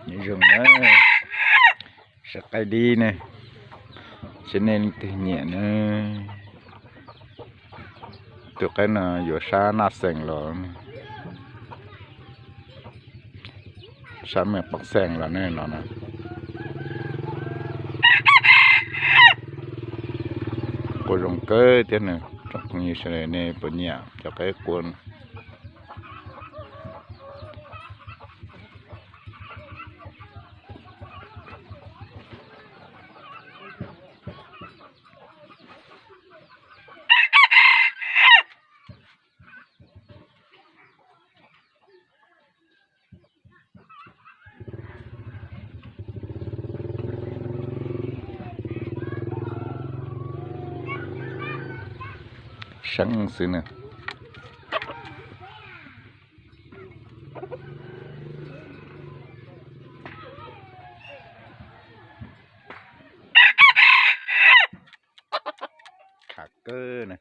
Nyob zoo na, sab qaib dib ne, seb nej leej twg nyiam na. Tus qaib no yuav sab Naj Xees los, sab Meem Pab Xees los ne no na. Qua zoo kawg thiab na, tsoom phooj ywg sawv daws nej puas nyiam cov qaib qua? Seeb xwb na. Khav kawg na.